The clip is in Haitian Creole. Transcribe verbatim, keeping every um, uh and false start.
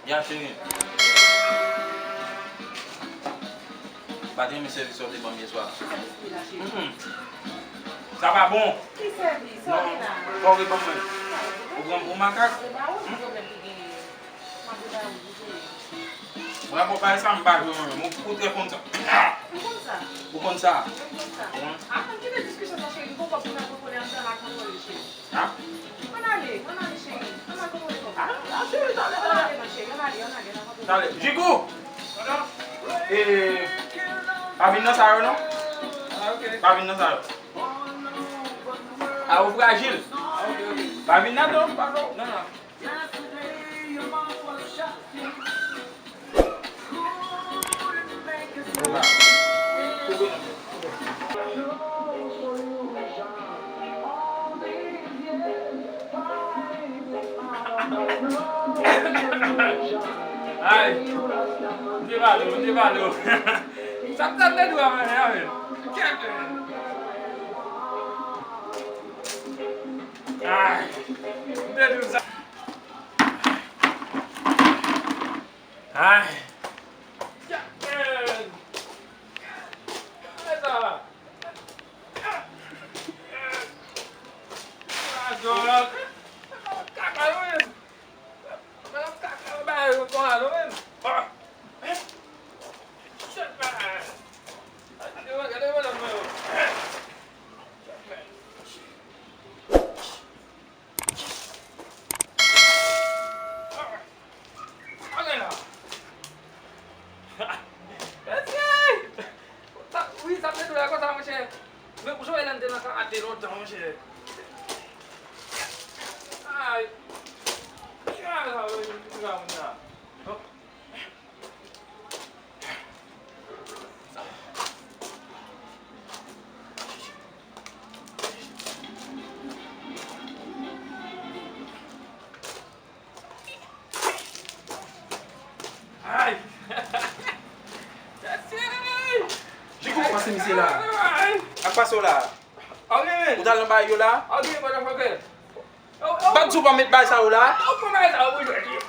Ya, cheri. Pa te renmen sèvis sa w te ban m yè swa. Ki sèvis ki la, cheri? Mm-mm. Sa pa bon. Ki sèvis? Sa w gen la? Fò w reponn mwen. Ou pran m pou makak? E ba ou ki pwoblèm ki genyen? M ap repa ou, wi, cheri. Mwen, bon, bagay sa, m pa jwe mwen menm. Ou, ou trè konn sa. M konn sa. Ou konn sa? Mwen konn sa. Wi. Ann kite diskisyon sa, cheri. Gon kòb pou n al kontrole ansanm ak kontrole, cheri. An? Ann ale, ann ale, cheri. Ann al kontrole kòb la. A, a, cheri, talè, talè. Ann ale, ma cheri, ann ale, ann ale, ann al kontrole. Talè. Jigou! E, pa vin nan sa yo, non. A, ok. Pa vin nan sa yo. A, ou frajil. A, ok, ok. Pa vin nan, non. Pa, non. Non, non. Ay, m te pale w, m te pale w. Sa t ap de dwa mwen, a, men. Kèt, men. Ay, m te di w sa. Ay. Kèt, men. Kèt, men sa. Madanm kaka yo menm. Madanm kaka yo ba yo konsa non menm. Ah. Shit, man. Gade, gade madanm mwen yo. Shit, man. Ann la. Mesye! Sa, wi, sa te dwe konsa, monchè. Men ou sonje lè n te nan karate lontan, monchè. Ay. Ki bagay sa, wi, ki bagay moun sa? Ay! Mesye! Jigou, pase misye la. Ay! Ak pase w la. Ok, men. Ou t al nan bagay yo la? Ok, motherfucker. Yo, yo. Bat sou pa met bagay sa yo la. Yo, pran bagay sa yo pou jwe, yo.